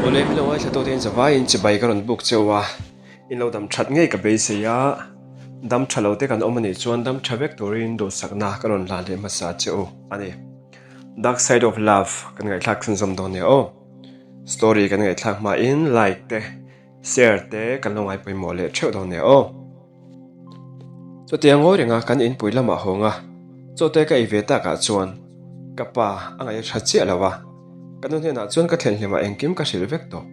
Awle min lo ngaithla tawh te in zavaiin chibai ka rawn buk cheu a, in lo dam that ngei ka beisei a, dam tha lo te kan awm anih chuan dam tha vek turin duhsakna ka rawn hlan leh hmasa che u a ni. Dark Side of Love kan ngaihthlak chhunzawm dawn nia aw. Story kan ngaihthlak hmain like te share te kan lo ngai pawimawh leh theuh dawn nia aw. Chutia ngawi renga kan inpui lamah hawng a, chawte ka ei ve takah chuan ka pa a ngaih a tha chiah lo a, ka nu hnenah chuan ka thlen hlimah engkim ka hrilh vek tawh.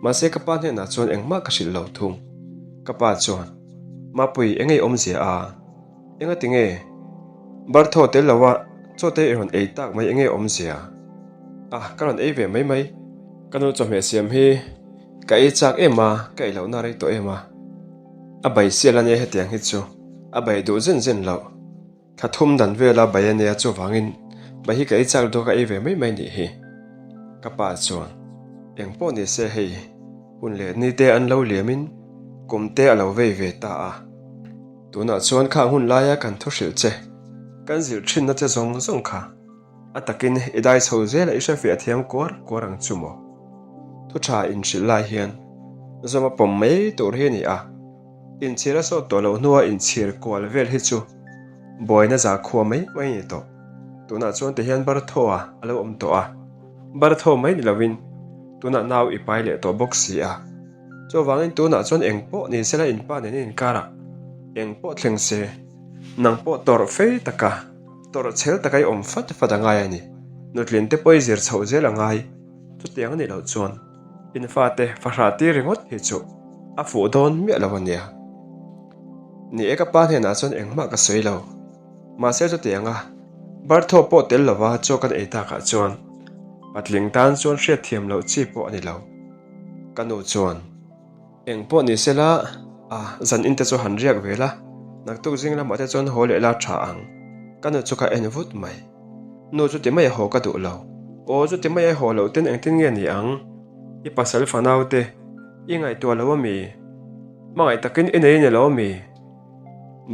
Mahse ka pa hnenah chuan engmah ka hrilh lo thung. Ka pa chuan, Mapui, eng ei awmzia a? Enga tinge? Barthaw tel lo a, chawte i rawn ei tak mai enge awmzia? A, ka rawn ei ve mai mai. Ka nu chawhmeh siam hi ka ei chak em a, ka ei lohna rei tawh em a. A bai sial a nia hetiang hi chu a bai duh zen zen loh. Thla thum dan vela bai a nia chuvangin bai hi ka ei chak duh ka ei ve mai mai nih hi. Ka pa chuan eng pawh ni se hei hun leh ni te an lo liamin kum te a lo vei ve ta a. Tunah chuan khang hun laia kan thu hrilh che kan zilh thinna che zawng zawng kha a takin i dai chho zela i hrefiah thiam kuar kuar ang chu maw? Thu tha inhrilh lai hian zawm a pawm mai tur hi a ni a, inchhir a sawt tawh loh hnua inchhir kual vel hi chu buaina za khua mai mai a ni tawh. Tunah chuan tihian Barthaw-a a lo awm tawh a, Barthaw mai ni lovin tunah nau i pai leh tawh bawk si a. Chuvangin tunah chuan eng pawh ni sela inpa nen inkarah eng pawh thleng se, nang pawh tawrh fei taka, Tawrh chhel taka i awm fat fat a ngai a ni. Nutlin te pawh i zir chhoh zel a ngai. Chutiang a nih loh chuan in fate fahrah tir ringawt hi chu a fuh dawn miah lo a nia. Ni e ka pa hnenah chuan engmah ka sawi lo. Mahse chutianga Barthaw pawh tel lova chaw kan ei takah chuan patling tan chuan hriatthiam loh chi pawh a ni lo. Ka nu chuan. Eng pawh ni sela, a, zan in te chu han riak ve la, naktuk zing lamah te chuan haw leh la tha ang. Ka nu chu ka en vut mai. Nu chuti mai a haw ka duh lo. Aw chuti mai a haw loh ten engtin nge ni ang? I pasal fanau te, i ngaihtuah lo ami? Hmangaih takin i nei ni lo ami?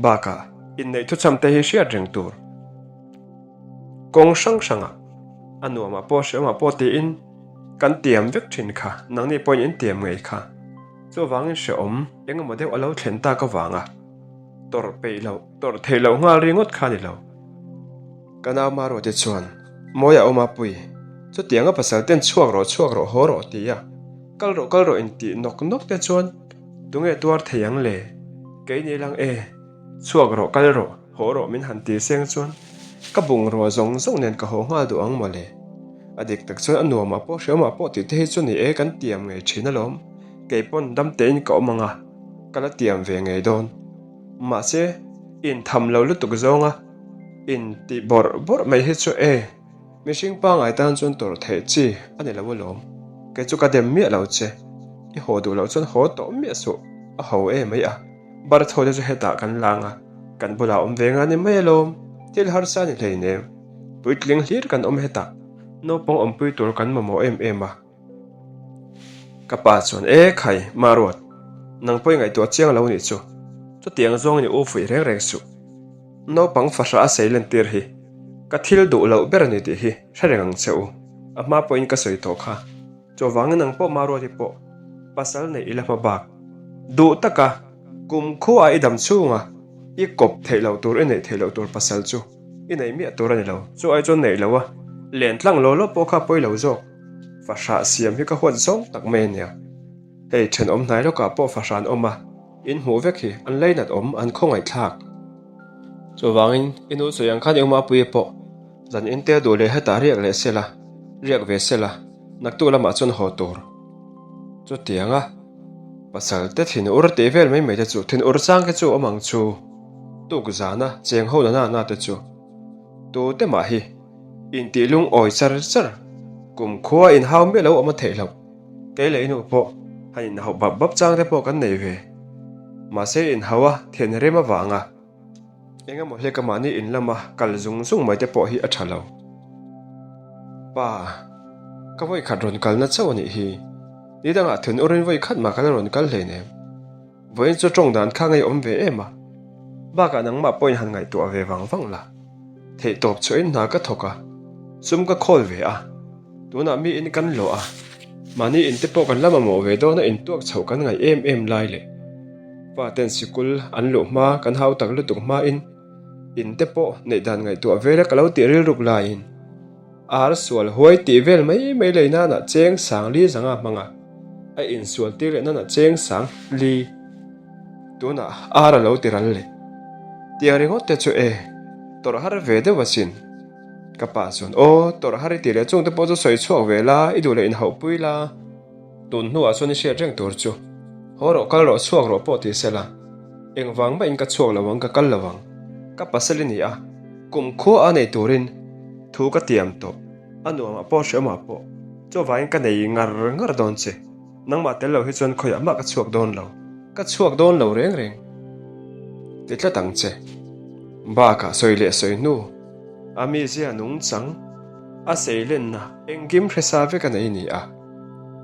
Bakah, inneih thuchham te hi hriat reng tur. Kawng hrang hrangah, a nuamah pawh hreawmah pawh tiin, Kan tiam vek thin kha, nangni pawhin in tiam ngei kha. Chuvangin hrehawm eng emaw deuh a lo thlen tak avanga tawrh peih loh, tawrh theih loh nghal ringawt kha a ni lo. Ka nau Maruati chuan, Mawi a awm a pui, chutiang a pasal ten chhuak rawh chhuak rawh haw rawh ti a, kal rawh kal rawh intih nawk nawk te chuan tunge tuar thei ang le? Kei ni lang e, chhuak rawh kal rawh. Haw rawh min han ti seng chuan ka bungrua zawng zawng nen ka haw nghal duh ang mawle. A dik tak chuan a nuamah pawh hreawmah pawh tih te hi chu ni e kan tiam ngei thin alawm. Kei pawn dam tein ka awm ang a, ka la tiam ve ngei dawn. Mahse, intham lo lutuk zawnga inti bawrh bawrh mai hi chu e, mihring pangai tan chuan tawrh theih chi a ni lo alawm. Kei chu ka dem miah lo che, i haw duh loh chuan haw tawh miah suh, a ho e mai a. Barthaw te chu hetah kan lang a, kan bulah awm ve nga ni mai alawm, thil harsa ni hleinem. Puitling hlir kan awm hetah, naupang awmpui tur kan mamawh em em a. Ka pa chuan, E khai, Maruat, nang pawh i ngaihtuah chiang lo nih chu, chutiang zawngin i u fuih reng reng suh. Naupang fahrah a sei lentir hi ka thil duh loh ber a ni tih hi hre reng ang che u, a hma pawhin ka sawi tawh kha. Chuvangin nang pawh Maruati pawh pasal neih i la hma bak. Duh taka kum khuaah i dam chhunga i kawp theih loh tur i neih theih loh tur pasal chu i nei miah tur a ni lo. Chu ai chuan neih lo a, len tlang law law pawh kha pawi lo zawk. Fahrah siam hi ka huat zawng tak mai a nia. Hei thenawm hnai lawkah pawh fahrah an awm a, in hmuh vek hi an leinat awm an khawngaih thlak. Chuvangin i nu sawi ang khan i awm a puia pawh Zan in te duh leh hetah riak leh sela, riak ve sela, naktuk lamah chuan haw tur. Chutiang a, pasal te thin ur tih vel mai mai te chu, thin ur chang te chu awm ang chu, tuk zana cheng ho na na te chu, tu te mah hi intih lungawi char char, kum khua inhau miah lo awm a theih loh, kei leh i nu pawh han inhauh bap bap chang te pawh kan nei ve. Mahse inhau a then rem avanga. Eng emaw hlek a mahni in lama kal zung zung mai te pawh hi a tha lo. Pa, ka vawi khat rawn kalna chauh a nih hi. Ni dangah thun urin vawi khat mah ka la rawn kal hleinem. Vawiin chu tawng dan kha ngei awm ve em a. Bakah nangmah pawhin han ngaihtuah ve vang vang la. Theihtawp chhuahin hna ka thawk a, sum ka khawl ve a. Tunah mi in kan lawh a. Mahni in te pawh kan la mamawh ve dawn a intuak chhoh kan ngaih em em lai leh faten sikul an luh hma kan hau tak lutuk hmain in te pawh neih dan ngaihtuah vela ka lo tih rilruk laiin ar sual huai tih vel mai mai lei nana cheng sang li zanga hmang a, a insual tir leh nana cheng sang li tunah ar a lo ti ral leh. Tiang ringawt te chu e, tawrh har ve deuh asin. Ka pa chuan, Aw, tawrh har i tih leh chungte pawh chu sawi chhuak ve la, i duh leh inhauh pui la. Tun hnuah chuan i hriat reng tur chu, Haw rawh, kal rawh, chhuak rawh pawh ti sela, engvang mahin ka chhuak lo ang, ka kal lo ang. Ka pasal i ni a, kum khua a nei turin thu ka tiam tawh, a nuamah pawh hreawmah pawh, chuvangin ka nei ngar ngar dawn che. Nangmah tel lo hi chuan khawiah mah ka chhuak dawn lo, ka chhuak dawn lo reng reng. Ti tlat ang che. Bakah sawi leh sawi hnu, a mizia nungchang, a seilenna engkim hresa vek a nei ni a.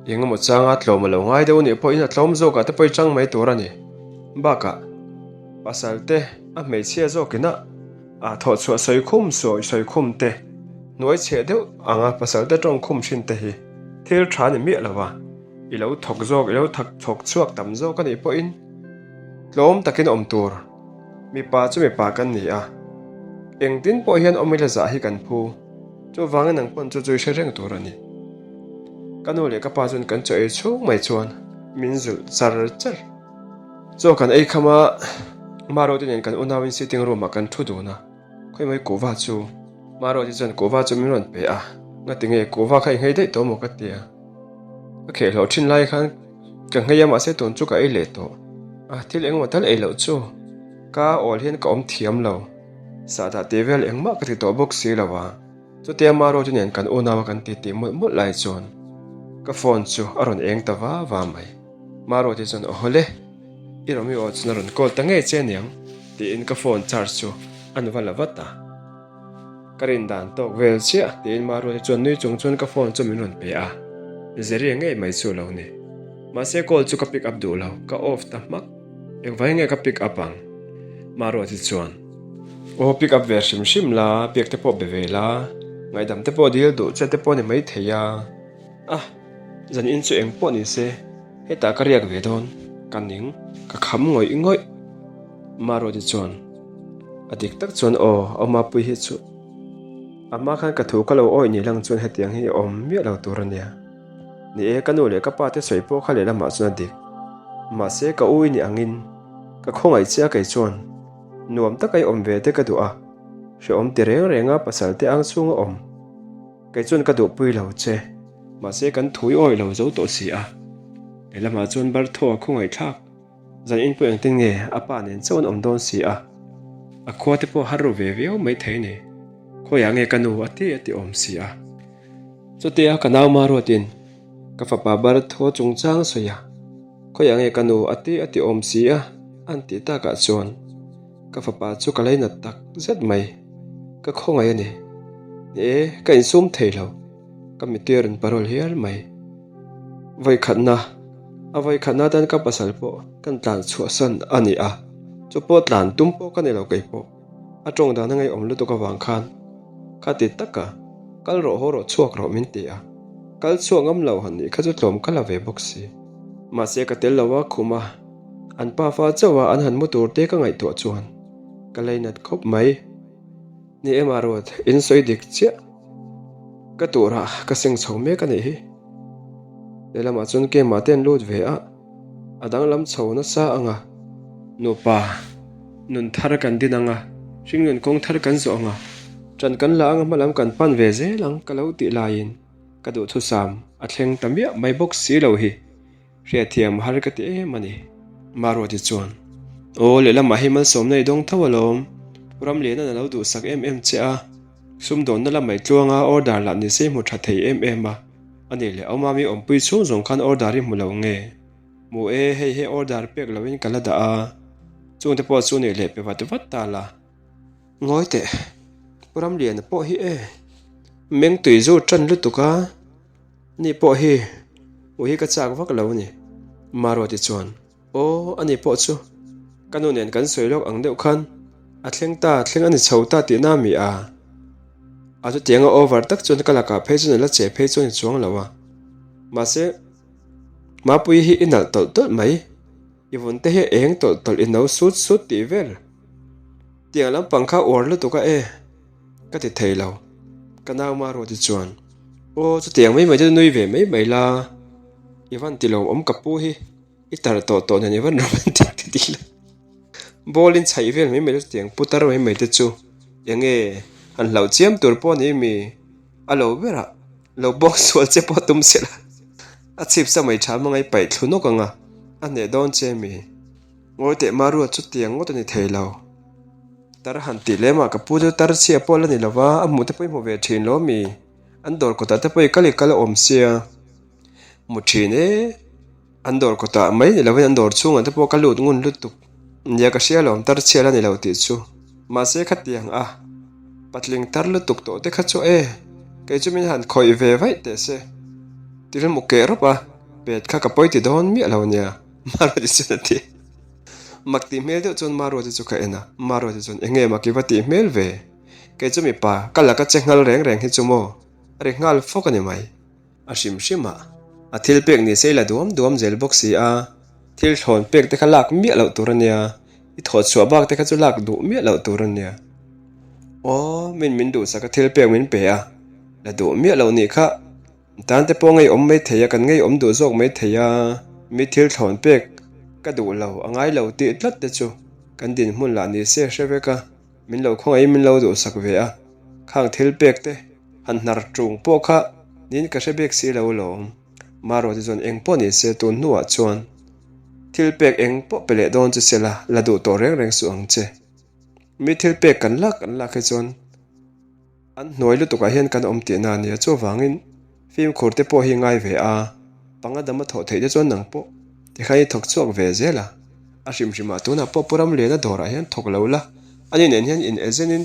Engemaw changa tlawm a lo ngai deuh nih pawhin a tlawm zawkah te pawh i chang mai tur a ni. Bakah, pasal te a hmeichhia zawkin a a thawhchhuah sawi khum sawi sawi khum te, hnuai chheh deuh anga pasal te tawng khum thin te hi thil tha ni miah lo a, i lo thawk zawk, i lo thak thawk chhuak tam zawk a nih pawhin tlawm takin awm tur. Mipa chu mipa kan ni a, engtin pawh hian awm ila zah hi kan phu. Chuvangin nang pawn chu chu i hre reng tur a ni. Ka nu leh ka pa chuan kan chaw ei chhung mai chuan min zulh char char. Chaw kan ei kham a, Maruati nen kan unauin sitting room ah kan thu dun a, khawi mai kuhva chu. Maruati chuan kuhva chu min rawn pe a, ngati nge kuhva kha i nghei daih tawh maw ka ti a. Ka khehhlawh thin lai khan ka nghei a mahse tun chu ka ei leh tawh a, thil engemaw tal ei loh chu ka awl hian ka awm thiam lo. Sahdah tih vel engmah ka ti tawh bawk si lo a, chutia Maruati nen kan unau a kan titi mawlh mawlh lai chuan ka phone chu a rawn eng ta va va mai. Maruati chuan aw hawle, i Romeo chuan a rawn call ta ngei che aniang tiin ka phone charge chu a nu va la vat a. Ka rin dan tawk vel chiah tiin Maruati chuan nui chung chuan ka phone chu min rawn pe a, Zeria ngei mai chu lo ni. Mahse call chu ka pick up duh lo, ka off ta hmak. Engvai nge ka pick up ang? Maruati chuan, Aw pick up ve hrim hrim la, biak te pawh be ve la, ngaihdam te pawh dil duh che te pawh ni maithei a. Ah, zan in chu eng pawh ni se, hetah ka riak ve dawn, ka ning, ka kham ngawih ngawih. Maruati chuan, A dik tak chuan aw, Awmapui hi chu a hma khan ka thu ka lo awih ni lang chuan hetiang hi awm miah lo tur a nia. Ni e, ka nu leh ka pa te sawi pawh kha lehlamah chuan a dik. Mahse, ka u i nih angin ka khawngaih che a kei chuan nuam taka i awm ve te ka duh a, hrehawm ti reng reng a pasal te ang chhunga awm kei chuan ka duhpui lo che. Mahse, kan thu i awih lo zo tawh si a, lehlamah chuan Bartho a khawngaih thlak. Zan in pawh engtin nge a pa nen chauh an awm dawn si a, a khua te pawh har ru ve viau mai thei ni. Khawiah nge ka nu a ti a ti awm si a. Chutia ka nau Maruatin ka fapa Bartho chungchang sawi a, khawiah nge ka nu a ti a ti awm si a an tih takah chuan ka fapa chu ka lainat tak zet mai. Ka khawngaih a ni. Ni e, ka insum thei lo. Ka mitir an parol hial mai. Vawikhatna, A vawikhatna atan ka pasal pawh kan tlan chhuahsan a ni a, chu pawh tlan tum pawh ka ni lo kei pawh. A tawng dan a ngaihawm lutuk avang khan kha ti taka kal rawh haw rawh chhuak rawh min ti a, kal chhuak ngam lo han nih kha chu tlawm ka la ve bawk si. Mahse ka tel lo a khum a, an pafa chauh a an han mu tur te ka ngaihtuah chuan ka lainat khawp mai. Ni em a ruat, in sawi dik chiah. Ka turah ka seng chho mek a nih hi. Lehlamah chuan Kema te an lut ve a, a danglam chho nasa ang a. Nupa, nun thar kan din ang a, hringnun kawng thar kan zawh ang a, ṭan kan la ang a hmalam kan pan ve zel ang ka lo tih laiin ka duhthusam a thleng ta miah mai bawk si lo hi. Hriatthiam har ka ti em a ni. Maruati chuan, Aw, lehlamah hei malsawmna i dawng tho alawm. Ramliana'n a lo duhsak em em che a, sumdawnna lamah i tluang a, order lah ni se i hmu tha thei em em a. A nih leh Awmami awmpui chhung zawng khan order i hmu lo nge? Hmu e, hei he order pek loin ka la dah a, chungte pawh chu nih leh pe vat vat ta la. Ngawi teh, Pu Ramliana pawh hi e, meng tui zu tan lutuk a. Ni pawh hi ui hi ka chak vak lo a ni. Maruati chuan, Aw, ani pawh chu ka nu nen kan sawi lawk ang deuh khan a thleng ta, thleng a ni chho ta tihna a mi a. A chutianga over tak chuan ka lakah phei chuan a la che phei chuan i chuang lo a. Mahse, Mapuii hi i nalh tawlh tawlh mai. I vun te hi a eng tawlh tawlh i no sut sut tih vel. Tiang lampang kha uar lutuk a e. Ka ti thei lo. Ka nau Maruati chuan, Aw, chutiang mai mai chu nui ve mai mai la. I van ti lo awm ka pu hi. I tar tawh tawh nen i van romantic ti ti la. Ball in chhaih vel mai mai te chutiang pu tar mai mai te chu eng nge han hlauh chiam tur pawh ni mi a lo berah lo bawk sual che pawh tum se la a chhip sa mai tha hmanga i paih thlu nawk ang a a hneh dawn che mi ngawi teh Marua chutiang ngawt a ni thei lo tar han tih lem ah ka pu chu tar chhia pawh la ni lo va a hmuh te pawh i hmu ve thin lo mi an dawr kawtah te pawh i kal i kal a awm sia mu thin e. An dawr kawtah mai ni lovin an dawr chhungah te pawh ka lut ngun lutuk. Nia ka hria lawm tar chhial a ni lo tih chu. Mahse khatiang a patling tar lutuk tawh te kha chu e, kei chu min han khawih ve vaih teh se. Thil mu keh rawp a, pet kha ka pawi ti dawn miah lo nia, Maruati chuan a ti. Mak tih hmel deuh chuan Maruati chu ka en a, Maruati chuan enge mak i va tih hmel ve? Kei chu mipa ka laka che nghal reng reng hi chu maw? A ri nghal fawk a ni mai. A hrim hrim a, a thil pek ni se i la duam duam zel bawk si a, thil thlawn pek te kha lak miah loh tur a nia, i thawh chhuah bak te kha chu lak duh miah loh tur a nia. Aw, min min duhsak a thil pek min pe a, la duh miah loh nih kha, tan te pawh ngeiawm mai thei a, kan ngeiawm duh zawk mai thei a, mi thil thlawn pek ka duh lo, a ngai lo tih tlat te chu kan dinhmun lah ni se hre vek a. Min lo khawngaihin min lo duhsak ve a, khang thil pek te han hnar ṭung pawh kha niin ka hre bik si lo lawm. Maruati chuan eng pawh ni se tun hnuah chuan thil pek eng pawh pe leh dawn che se la, la duh tawh reng reng suh ang che. Mi thil pek kan lak kan lak hi chuan An hnuai lutukah hian kan awm tihna a nia, chuvangin fimkhur te pawh hi ngai ve a, panga dam a thawh theih te chuan nang pawh tikhan i thawk chhuak ve zel a, a hrim hrimah tunah pawh Pu Ramliana dawrah hian thawk lo la, ani nen hian in ezenin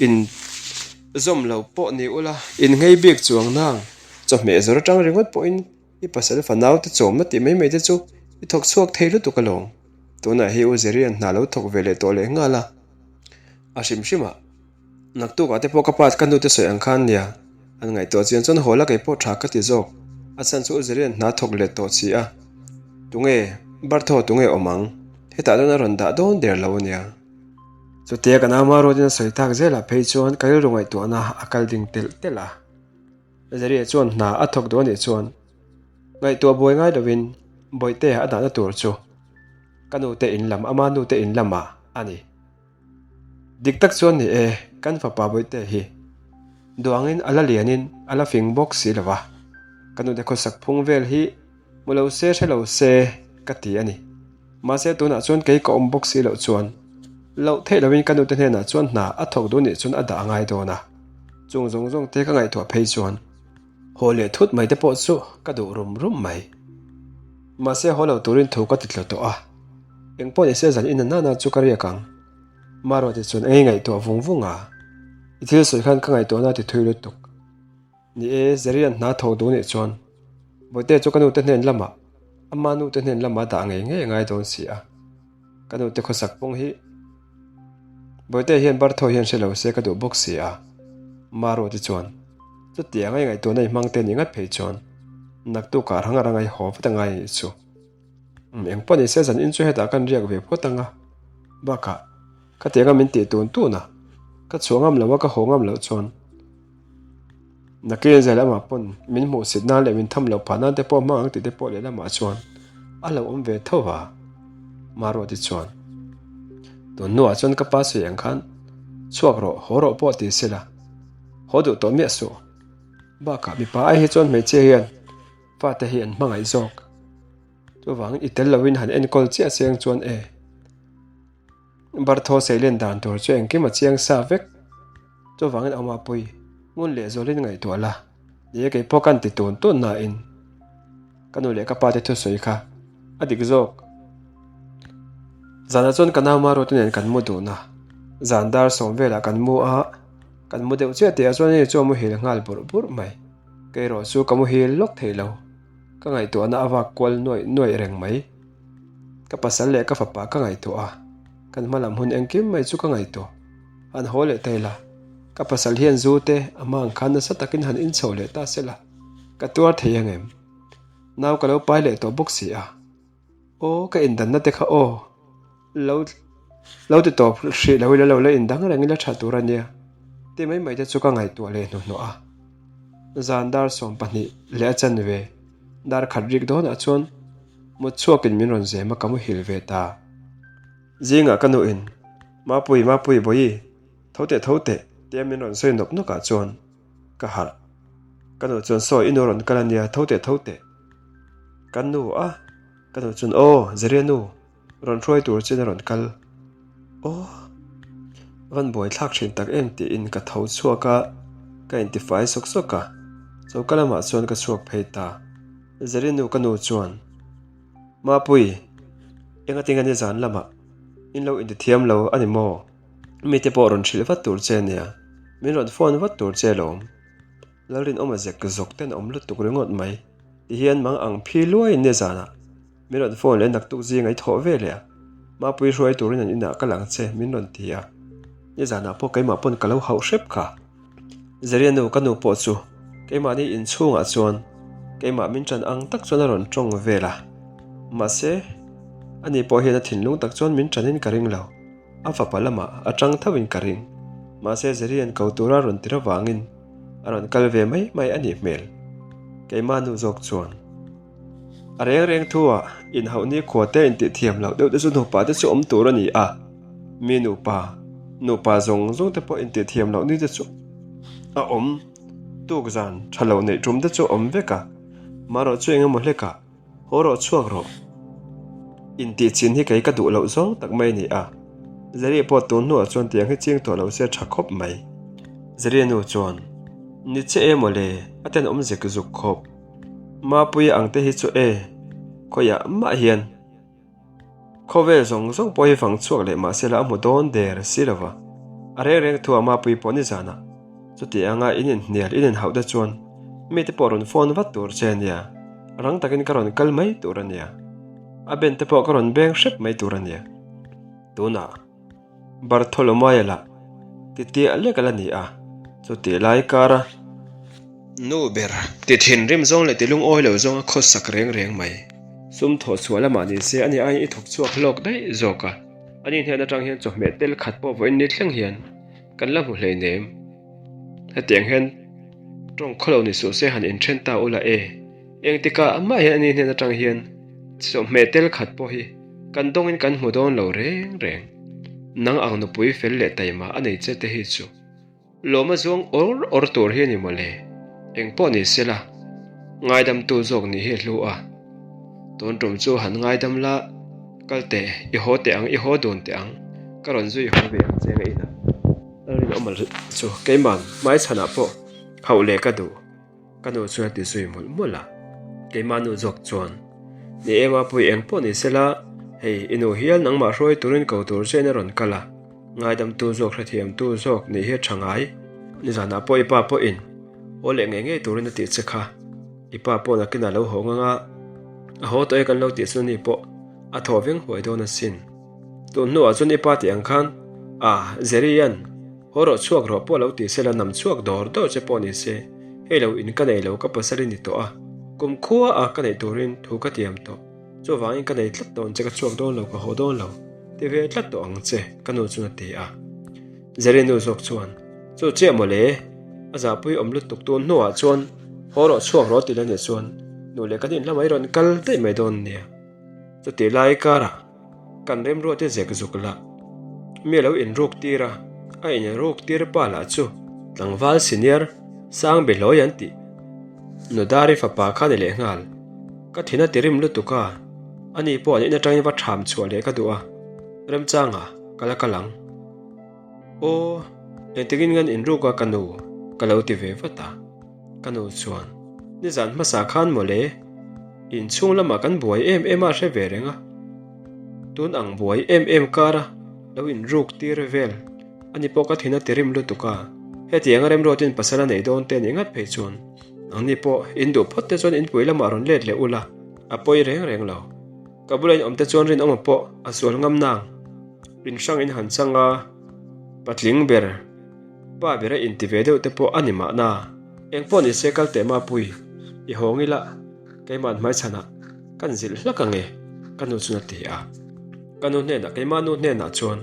in zawm lo pawh ni ula, in nghei bik chuang nang chawhmeh zawr atang ringawt pawhin i pasal fanau te chawmna tih mai mai te chu i thawk chhuak thei lutuk alawm, tunah hi U Zerian hna lo thawk ve leh tawh leh nghal a, a hrim hrimah. Naktukah te pawh ka pa ka hnute sawi ang khan nia, an ngaihtuah chian chuan haw la kei pawh tha ka ti zawk. A chhan chu Uzerian hna thawk let tawh si a, tunge Bartho tunge awm ang? Hetah chuan a rawn dah dawn der lo ania. Chutia ka nauma ruatin a sawi tak zelah phei chuan ka rilru ngaihtuahna a kal ding telh telh a. Zeria chuan hna a thawk duh anih chuan ngaihtuah buai ngai lovin Bawihtea a dahna tur chu ka nute in lam ama nute in lamah a ni. Dik tak chuan ni e, kan fapa Bawihte hi duangin a la lianin a la fing bawk si lo va, ka nute khawsak phung vel hi hmu lo se hre lo se ka ti a ni. Mahse tunah chuan kei ka awm bawk si loh chuan loh theih loin ka nute hnenah chuan hna a thawk duh nih chuan a dah a ngai dawn a, chung zawng zawng te ka ngaihtuah phei chuan haw leh thut mai te pawh chu ka duh rum rum mai. Mahse haw lo turin thu ka ti tla tawh a. Eng pawh ni se zan in a nana chu ka riak ang. Maruati chuan eng i ngaihtuah vung vung a? I thil sawi khan ka ngaihtuahna a ti thui lutuk. Ni e, Zerian hna tho duh nih chuan Bawihte chu ka nute hnen lamah, ama nute hnen lamah dah ngei ngei a ngai dawn si a. Ka nute khawsak pawng hi Bawihte hian Bartho hian hre lo se ka duh bawk si a. Maruati chuan chutiang a i ngaihtuahna i hmang te nih ngat phei chuan naktukah rang a rang a i haw vat a ngai anih chu. Eng pawh ni se zan in chu hetah kan riak ve phawt ang a, bakah ka tianga min tih tun tun a, ka chhuah ngam lo a ka haw ngam loh chuan nakin zai lamah pawn min hmuh sit nan leh min tham loh phah nan te pawh hmang ang tih te pawh lehlamah chuan a lo awm ve tho va Maruati chuan tun hnuah chuan ka pa sawi ang khan chhuak rawh haw rawh pawh ti se la haw duh tawh miah suh bakah mipa ai hi chuan hmeichhia hian Fate hi an hmangaih zawk. Chuvangin i tel loin han enkawl chiah chiang chuan e. Bartho seilen dan tur chu engkim a chiang sa vek. Chuvangin awma pui ngun leh zualin ngaihtuah la. Ni e kei pawh kan ti tun tun nain ka nu leh ka pa te thusawi kha a dik zawk. Zanah chuan ka nau Maruati nen kan mu dun a. Zan dar sawm velah kan mu a, kan mu deuh chiah tih ah chuan ani chu a muhil nghal burh burh mai. Kei erawh chu ka muhil lawk thei lo, ka ngaihtuahna a vak kual nuaih nuaih reng mai. Ka pasal leh ka fapa ka ngaihtuah a, kan hma lam hun engkim mai chu ka ngaihtuah. Han haw leh ta ila, ka pasal hian zu te a hma ang khan nasa takin han inchho leh ta se la, ka tuar thei ang em? Nau ka lo pai leh tawh bawk si a. Aw ka indanna te kha aw. Lo lo ti tawp hrih lo ila lo la indang reng ila tha tur a nia. Ti mai mai te chu ka ngaihtuah leh hnuhnawh a. Zan dar 12 leh a chanve dar khat rik dawnah chuan mut chhuakin min rawn zem a ka muhil ve ta. Zingah ka nuin Mapui Mapui Bawihi tho teh tho teh tia min rawn sawi nawk nawkah chuan ka harh. Ka nu chuan sawi i nu rawn kal a nia tho teh tho teh. Ka nu a, ka nu chuan aw Zeria nu rawn hruai tur chin a rawn kal. Aw van buai thlak thin tak em tiin ka tho chhuak a, ka intifai sawk sawk a, choka lamah chuan ka chhuak phei ta. Zeria nu ka nu chuan Mapui engatinge nizan lamah in lo intithiam lo a ni maw? Mite pawh rawn hrilh vat tur che nia, min rawn phone vat tur che lawm. Lalrinawma zek zawk ten awm lutuk ringawt mai. Tihian mang ang phi luaiin nizanah min rawn phone leh naktuk zing a i thawh ve leh a, Mapui hruai turin an inah ka lang che min rawn ti a. Nizanah pawh keimah pawn ka lo hauh hrep kha. Zeria nu ka nu pawh chu keimahni inchhungah chuan keimah min ṭan ang tak chuan a rawn ṭawng vel a. Mahse, ani pawh hian a thinlung tak chuan min ṭanin ka ring lo. A fapa lamah a ṭang tho in ka ring. Mahse Zerian ko tura rawn tir avangin a rawn kal ve mai mai a nih hmel. Keimah nu zawk chuan a reng reng thu ah inhauh nikhua te intih thiam loh deuh te chu nupa te chu awm tur a ni a, mi nupa, nupa zawng zawng te pawh intih thiam loh ni te chu a awm tuk zan tha lo neih tum te chu awm vek a, marawh chu engemaw hlek ah Haw rawh chhuak rawh. Intih chin hi kei ka duh loh zawng tak mai a ni a. Zeri pawh tun hnuah chuan tiang hi ching tawh lo se tha khawp mai. Zeri nu chuan, Ni che e mawle, a tenawm zek zuk khawp. Mapuia ang te hi chu e, khawiah mah hian. Khawvel zawng zawng pawh hi fang chhuak leh mahse la a hmu dawn der si lo va. A reng reng thu a Mapui pawh nizanah chuti anga in inhnial in inhauh te chuan mite pawh rawn phone vat tur che a nia, rang takin ka rawn kal mai tur a nia, a ben te pawh ka rawn beng hrep mai tur a nia. Tunah. Bartholomaia lah titiah lek a la ni a, chutih lai kara nu ber ti thinrim zawng leh ti lungawi lo zawnga khawsak reng reng mai. Sum thawh chhuah lamah ni se ani aiin i thawk chhuak hlawk daih zawk a, ani hnen atang hian chawhmeh tel khat pawh vawiin ni thleng hian kan la hmu hleinem. Hetiang hian tawng khawlo ni suh se han inthen ta ula e. Engtikah mah hian ani hnen atang hian chawhmeh tel khat pawh hi kan dawngin kan hmu dawn lo reng reng. Nang ang nupui fel leh taima a nei che te hi chu lawma zuang awr awr tur hi a ni mawle. Eng pawh ni sela ngaidamtu zawk nih hi a hlu a. Tun tum chu han ngaidam la, kal teh, i haw teh ang, i haw dun teh ang, ka rawn zui haw ve ang che nga inah. Lalrinawma chu keiman hmaichhanah pawh hauh leh ka duh. Ka nu chuan a ti zui mawlh mawlh a, keimah nu zawk chuan, Ni e Mapui eng pawh ni sela, hei i nu hial nangmah hruai turin ko tur chiahin a rawn kal a, ngaidamtu zawk hrethiamtu zawk nih hi a tha ngai. Nizanah pawh i pa pawhin haw leh ngei ngei turin a tih che kha, i pa pawh nakinah lo haw ngang a, a haw tawh e kan lo tih chu ni pawh a thaw veng huai dawn asin. Tun hnuah chuan i pa tih ang khan, Ah, Zerian! Haw rawh chhuak rawh pawh lo ti se la nam chhuak dawr dawr che pawh ni se, hei lo in ka nei lo ka pasal i ni tawh a, kum khua a ka neih turin thu ka tiam tawh, chuvangin ka nei tlat dawn che ka chhuak dawn lo ka haw dawn lo ti ve tlat tawh ang che ka nu chuan a ti a. Zeri nu zawk chuan, Chu chiah mawle, a zahpui awm lutuk tun hnuah chuan haw rawh chhuak rawh ti la nih chuan nu leh kan inhla mai rawn kal daih mai dawn nia. Chutih lai karah Kan remruate zek zuk lah mi a lo inruk tir a, a inruk tir pa lah chu tlangval senior sang behlawi an tih. Nudari fapa kha ni leh nghal. Ka thin a tirim lutuk a, ani pawh an in atangin va ṭham chhuah leh ka duh a, remchanga ka la kal ang. Aw, engtikin ngan inruk a ka nu ka lo ti ve vat a. Ka nu chuan, Nizan hmasa khan mawle, inchhung lamah kan buai em em a hre ve reng a, tun ang buai em em kara lo inruk tir vel ani pawh ka thin a tirim lutuk a, hetianga remruatin pasal a nei dawn te nih ngat phei chuan nangni pawh in duh phawt te chuan inpui lamah rawn let leh ula, a pawi reng reng lo. Ka bula in awm te chuan rinawma pawh a sual ngam nang, in hrang in han chang a, patling ber. Pa ber a inti ve deuh te pawh a ni mahna. Eng pawh ni se kal teh Mapui, i hawng ila. Keimah hmaichhanah kan zilh hlak ang e, ka nu chuan a ti a. Ka nu hnenah, keimah nu hnenah chuan,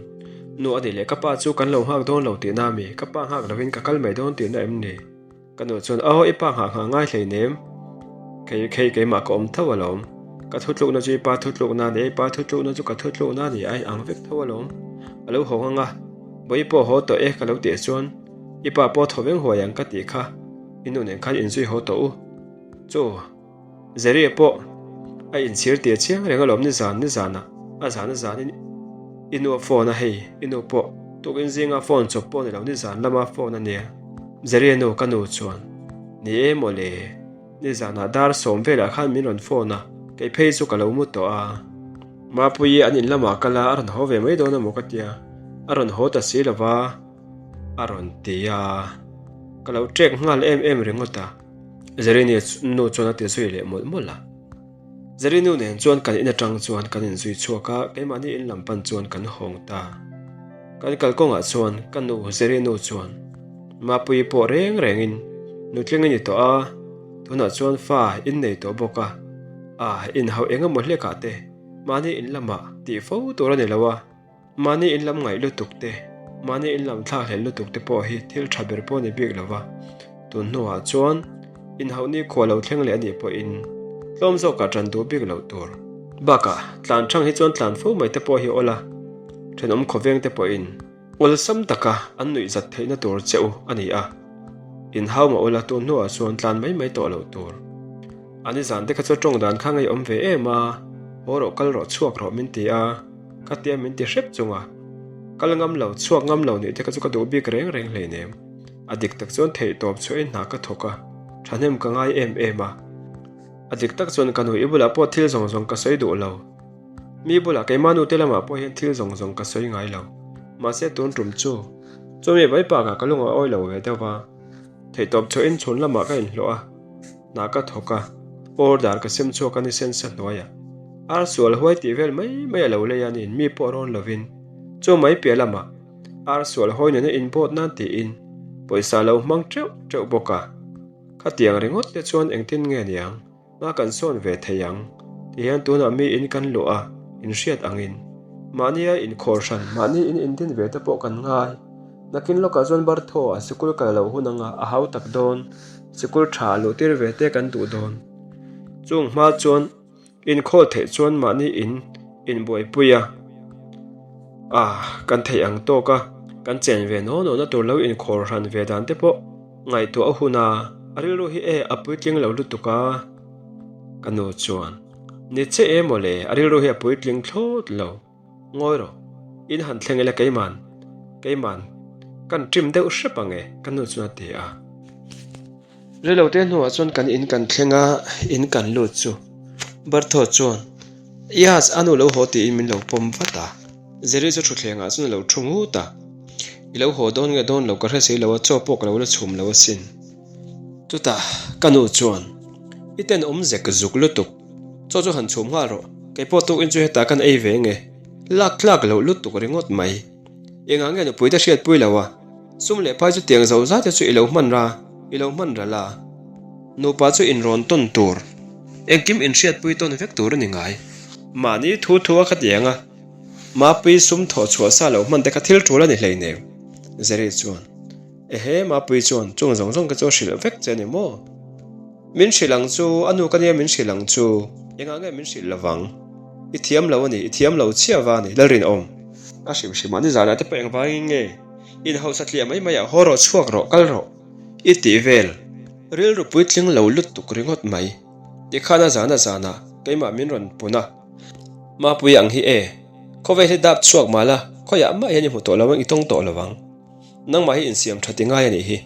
Nu a nih leh ka pa chu kan lo nghak dawn lo tihna a mi? Ka pa nghak lovin ka kal mai dawn tihna em ni? Ka nu chuan, Aw, i pa nghah nghah ngai hleinem. Kei, khei keimah ka awm tho alawm. Ka thutlukna chu i pa thutlukna a ni a, i pa thutlukna chu ka thutlukna a ni a, a inang vek tho alawm. A lo haw ngang a, Bawi pawh haw tawh e ka lo tih chuan, I pa pawh thaw veng huai ang ka tih kha, i nu nen khan inzui haw tawh u. Chu, Jerry pawh a inchhir tir chiang reng alawm nizan nizanah a zan a zanin i nu a phone a hei i nu pawh tukin zinga phone chawp pawh ni lo nizan lama phone a nia Jerry nu ka nu chuan ni e mawle nizanah dar sawm velah khan min rawn phone a kei phei chu ka lo mu tawh a Mapuii an in lamah kal a a rawn haw ve mai dawn emaw ka tia a rawn haw ta si lova a rawn ti a ka lo ṭek nghal em em ringawt a. Zerini nu chuan a ti zui leh mawlh mawlh a. Zerini nu nen chuan kan in atang chuan kan inzui chhuak a, keimahni in lam pan chuan kan hawng ta. Kan kalkawngah chuan ka nu Zerini nu chuan Mapuii pawh reng rengin nutling a ni tawh a, tunah chuan fa in nei tawh bawk a, a inhauh eng emaw hlekah te mahni in lamah tih fo tur a ni lo a, Mahni in lam ngaih lutuk te, mahni in lam thlakhlelh lutuk te pawh hi thil tha ber pawh a ni bik lo va, tun hnuah chuan inhauhni khua lo thleng leh a nih pawhin tlawm zawkah ṭan duh bik loh tur. Bakah, tlan ṭhang hi chuan tlan fo mai te pawh hi awl a, ṭhenawm khawveng te pawhin awlsam taka an nuih zat theihna tur che u a ni a, inhau mah ula tun hnuah chuan tlan mai mai tawh loh tur. A nizan te kha chu ṭawng dan kha ngeiawm ve em a, haw rawh kal rawh chhuak rawh min ti a. Ka tia min ti hrep chung a, kal ngam lo, chhuak ngam lo nih te kha chu ka duh bik reng reng hleinem. A dik tak chuan theih tawp chhuahin hna ka thawk a, thahnem ka ngai em em a. A dik tak chuan ka nu i bulah pawh thil zawng zawng ka sawi duh lo. Mi bulah keimah nu te lamah pawh hian thil zawng zawng ka sawi ngai lo. Mahse tun tum chu, chumi vai pakah ka lung a awi lo ve deuh va. Theihtawp chhuahin chhun lamah ka inhlawh a, hna ka thawk a, order ka sem chhuak a ni sensa hnuaiah. Ar sual huai tih vel mai mai a lo lei a niin mi pawh rawn lovin chu mai piah lamah ar sual hawi nena inbawt nan tiin pawisa a lo hmang teuh teuh bawk a. Khatiang ringawt te chuan engtin nge niang? Hma kan sawn ve thei ang ti hian tunah mi in kan luh a, in hriat angin mahnia inkhawr hran, mahni in indin ve te pawh kan ngai. Nakin lawkah chuan Bartho a sikul kal loh hun anga a hau tak dawn, sikul tha luh tir ve te kan duh dawn. Chung hma chuan inkhawl theih chuan mahni in inbuaipui a, a kan theih ang tawk a, kan chen ve naw nawna tur lo inkhawr hran ve dan te pawh Ngaihtuah a hun a, a rilru hi e a puitling lo lutuk a, ka nu chuan, Ni che e mawle, a rilru hi a puitling thlawt lo, ngawi rawh, in han thleng ila keiman, keiman, kan ṭim deuh hrep ang e, ka nu chuan a ti a. Reilote hnuah chuan kan in kan thleng a, in kan lut chu Bertho chuan, Yas, a nu lo haw tiin min lo pawm vat a. Jerry chu thutthlengah chuan a lo thu ngut a, I lo haw dawn nge dawn lo ka hre si lo a, chaw pawh ka lo la chhum lo asin. Chutah ka nu chuan, I ten awm zek zuk lutuk, chaw chu han chhum nghal rawh, kei pawh tukin chu hetah kan ei ve nge, lak tlak loh lutuk ringawt mai. Engah nge nupui te hriatpui lo a, sum leh phai chu tiang zo zat te chu i lo hman ra, i lo hman ral a, nupa chu inrawn tawn tur, engkim inhriatpui tawn vek tur a ni ngai. Mahni thu thu a khatiang a. Mapui sum thawh chhuah sa loh hman te kha thil tul a ni hleinem. Jerry chuan, Ehe, Mapui chuan chung zawng zawng te chu a hrilh vek che a ni maw? Min hrilh ang chu, a nu ka nia min hrilh ang chu, engah nge min hrilh lovang? I thiam lo a ni, i thiam lo chhiah va a ni, Lalrinawm. A hrim hrim a, nizanah te pawh engvangin nge in hausa tliah mai mai ah haw rawh, chhuak rawh, kal rawh i tih vel. Rilru puitling lo lutuk ringawt mai. Tikhan a zan a zanah keimah min rawn pun a. Mapui ang hi e, khawvel hi dap chhuak mah la, khawiah mah hian i hmu tawh lo ang, i tawng tawh lo ang. Nangmah hi insiam tha ti ngai a nih hi.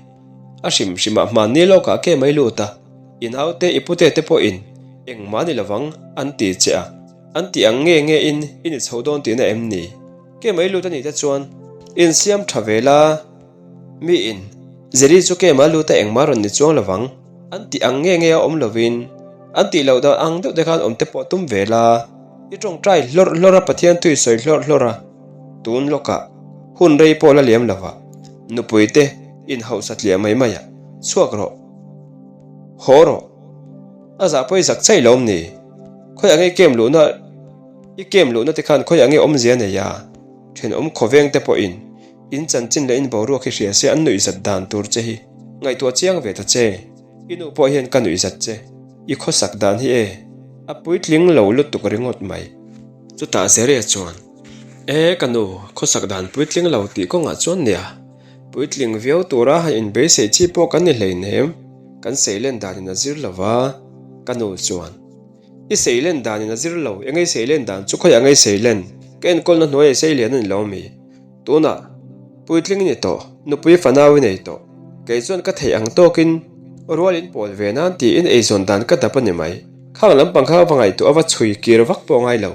A hrim hrimah hmanni lawkah ke mai lut a, i naute i pute te pawhin engmah ni lovang an ti che a, an ti ang nge nge in i ni chho dawn tihna em ni? Ke mai lut a nih te chuan insiam tha ve la, miin Jerry chu ke mah lut a engmah rawn ni chuang lovang an ti ang nge nge a awm lovin an tih loh dan ang deuh te khan awm te pawh tum ve la, i tawngtai hlawrh hlawrh a Pathian thu i sawi hlawrh hlawrh a, tun lawkah hun rei pawh la liam lova nupui te inhauh satliah mai mai ah chhuak rawh, haw rawh. A zah pawh i zak chaih lo ni. Khawi ang i kem luhna i kem luhna te khan khawi ang i awmzia nei a? Thenawm khawveng te pawhin in chanchin leh in boruak hi hria se an nuihzat dan tur che hi ngaihtuah chiang ve ta che. I nu pawh hian ka nuihzat che. I khawsak dan hi e, a puitling lo lutuk ringawt mai. Chutah Zeria chuan, E ka nu, khawsak dan puitling lo tih kawngah chuan nia, puitling viau tura han inbeisei chi pawh kan ni hleinem, kan seilen danin a zir lo va, ka nu chuan, I seilen danin a zir lo, engei seilen dan chu khawiah ngei seilen, ka enkawlna hnuaiah seilian a ni lo mi? Tunah, puitling i ni tawh, nupui fanau i nei tawh. Kei chuan ka theih ang tawkin rual in pawl ve nan tiin eizawn dan ka dap a ni mai. Khang lampang kha va ngaihtuah a va chhui kir vak pawh ngai lo.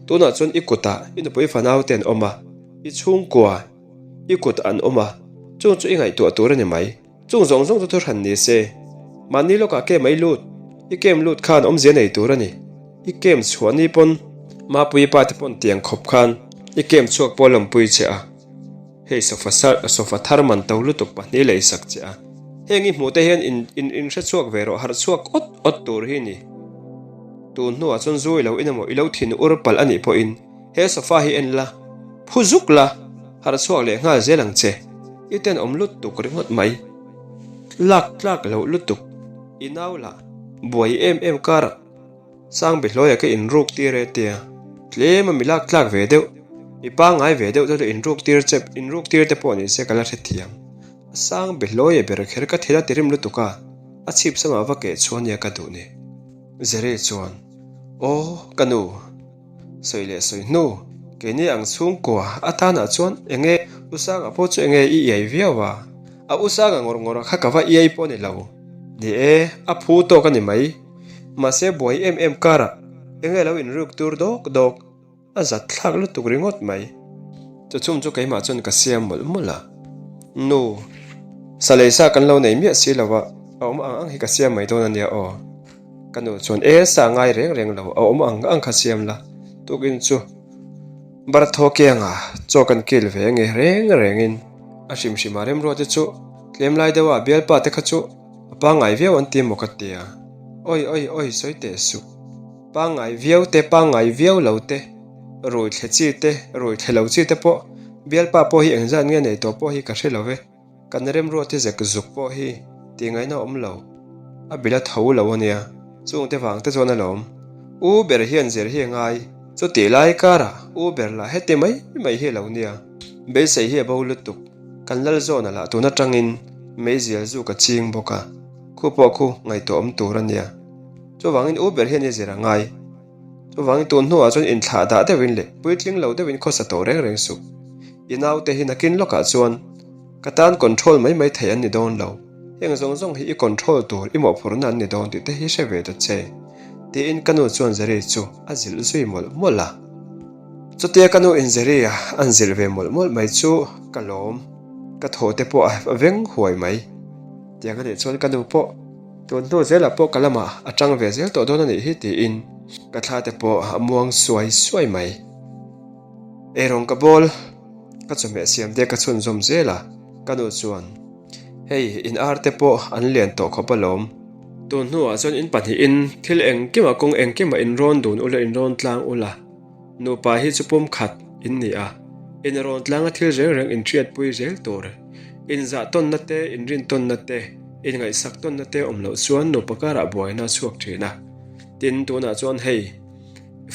Tunah chuan i kutah i nupui fanau te an awm a, i chhungkua i kut an awm a, chung chu i ngaihtuah tur a ni mai. Chung zawng zawng chu thu hran ni se, mahni lawkah kem a i lut, i kem lut khan awmzia nei tur a ni. I kem chhuah ni pawn Mapuii pa te pawn tiang khawp khan i kem chhuak pawh a lawmpui che a, hei sofa sofa thar man to lutuk pahnih lei sak che a, heng i hmuh te hian in in in hre chhuak ve rawh harh chhuak awt awt tur hi ni. Tun hnuah chuan zu i lo in emaw i lo thin ur palh a nih pawhin He sofa hi en la, phu zuk la, harh chhuak leh nghal zel ang che. I tenawm lutuk ringawt mai. Lak tlak loh lutuk. I nau lah buai em em karah Sangbi hlawiah ka inruk tir e tia. Tlem a mi lak tlak ve deuh, mi pangngai ve deuh te chu inruk tir che, inruk tir te pawh ni se ka la hrethiam. A Sangbi hlawia ber kher ka thil a ti rim lutuk a, a chhip samah va keh chhuah nia ka duh ni. Zere chuan, Aw, ka nu. Sawi leh sawi hnu, keini ang chhungkua atanah chuan enge U Sanga pawh chu enge i iai viau a? A U Sanga ngawr ngawr kha ka va iai pawh ni lo. Ni e, a phu tawk a ni mai. Mahse buai em em karah enge lo inruk tur dawk dawk, a zat thlak lutuk ringawt mai. Chawchhum chu keimah chuan ka siam mawlh mawlh a. Nu, sa lei sa kan lo nei miah si lo a, a awm ang ang hi ka siam mai dawn a nia aw. Ka nu chuan e sa ngai reng reng lo a awm ang ang kha siam la, tukin chu Barthaw kianga chaw kan kil ve nge reng rengin a hrim hrim a remruate chu tlem lai deuha a bialpa te kha chu a pangngai viau an ti maw ka tia, oi oi oi sawi teh suh, pangngai viau te pangngai viau lo te, rui thle chi te rui thle lo chi te pawh bialpa pawh hi engzat nge nei tawh pawh hi ka hre lo ve. Kan remruat hi zek zuk pawh hi tih ngaihna awm lo, a bil a tho lo a nia, chungte vang te chuan a lawm. U ber hian zir hi a ngai, chutih lai karah u ber lah heti mai mai hi a lo nia. Beisei hi a bo lutuk, kan lal zawn a lah tun atangin meizial zuk a ching bawk a, khu pawh khu ngaihtuah awm tur a nia. Chuvangin u ber hian i zir a ngai. Chuvangin tun hnuah chuan inthlah dah deuhin leh puitling lo deuhin khawsa tawh reng reng suh. I naute hi nakin lawkah chuan ka tan control mai mai thei an ni dawn lo. Heng zawng zawng hi i control tur i mawhphurhna an ni dawn tih te hi hre ve ta che, tiin ka nu chuan Zeri chu a zilh zui mawlh mawlh a. Chutia ka nu in Zeri a an zilh ve mawlh mawlh mai chu ka lawm, ka thaw te pawh a veng huai mai. Tiang a nih chuan ka nu pawh Tun hnu zelah pawh ka lamah a tang ve zel tawh dawn a nih hi tiin ka thla te pawh a muang suai suai mai. Eirawng ka bawl, ka chawhmeh siam te ka chhunzawm zel a, ka nu chuan, Hei, in ar te pawh an lian tawh khawp alawm. Tun hnuah chuan in pahnihin thil engkimah kawng engkimah in rawn dun ula in rawn tlang ula. Nupa hi chu pum khat in ni a, in rawn tlanga thil reng reng in hriatpui zel tur. Inzah tawnna te, inrin tawnna te, inngaihsak tawnna te awm loh chuan nupa karah buaina a chhuak thin a. Tin, tunah chuan hei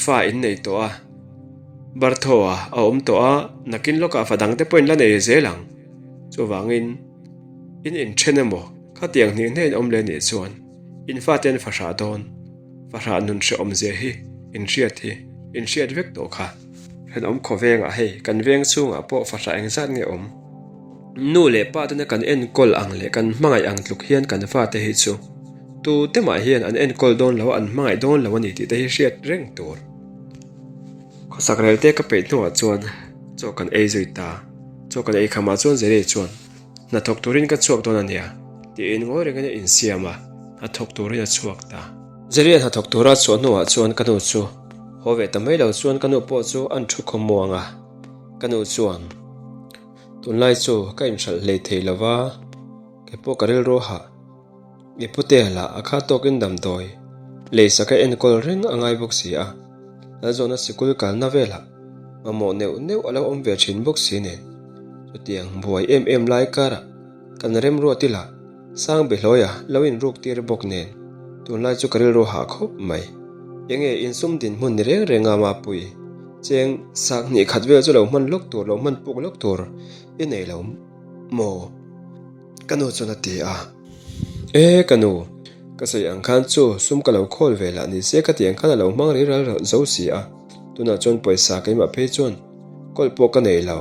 fa in nei tawh a, Barthaw a a awm tawh a, nakin lawkah fa dangte pawh in la nei zel ang. Chuvangin, in inthen emaw, khatiang hnih hnih in awm leh nih chuan in fate an fahrah dawn. Fahrah nun hrehawm zia hi in hriat hi in hriat vek tawh kha. Hrehawm khaw vengah hei kan veng chhungah pawh fahrah engzat nge awm? Nu leh pa tena kan enkawl ang leh kan hmangaih ang tluk hian kan fate hi chu tu te mah hian an enkawl dawn lo a, an hmangaih dawn lo a ni tih te hi hriat reng tur. Khawsak rel te ka peih hnuah chuan chaw kan ei zui ta. Chaw kan ei khamah chuan Zerei chuan. Hnathawk turin ka chhuak dawn a nia, tiin ngawi rengin a insiam a, hnathawk turin a chhuak ta. Zerian hnathawk tura a chhuah hnuah chuan ka nu chu haw ve ta mai lo chuan ka nu pawh chu an thu khawm muang a, ka nu chuan, Tunlai chu ka inhralh hlei thei lo va, kei pawh ka rilru hah. I putea lah a kha tawkin damdawi. Leisak a enkawl reng a ngai bawk si a, Lalzawna sikul kalna velah mamawh neuh neuh a lo awm ve thin bawk si nen. Chutiang buai em em lai karah kan remruat ila Sangbehlawia lo inruk tir bawk nen tunlai chu ka rilru hah khawp mai. Enge insum dinhmun ni reng reng a Mapui, cheng sakhnih khat vel chu lo hman lawk tur lo hman puk lawk tur i nei lo maw? Ka nu chuan a ti a. E, ka nu, ka sawi ang khan chu sum ka lo khawl ve lah ni se ka ti ang khan a lo hmang rei ral zo si a, tunah chuan pawisa keimah phei chuan kawl pawh ka nei lo.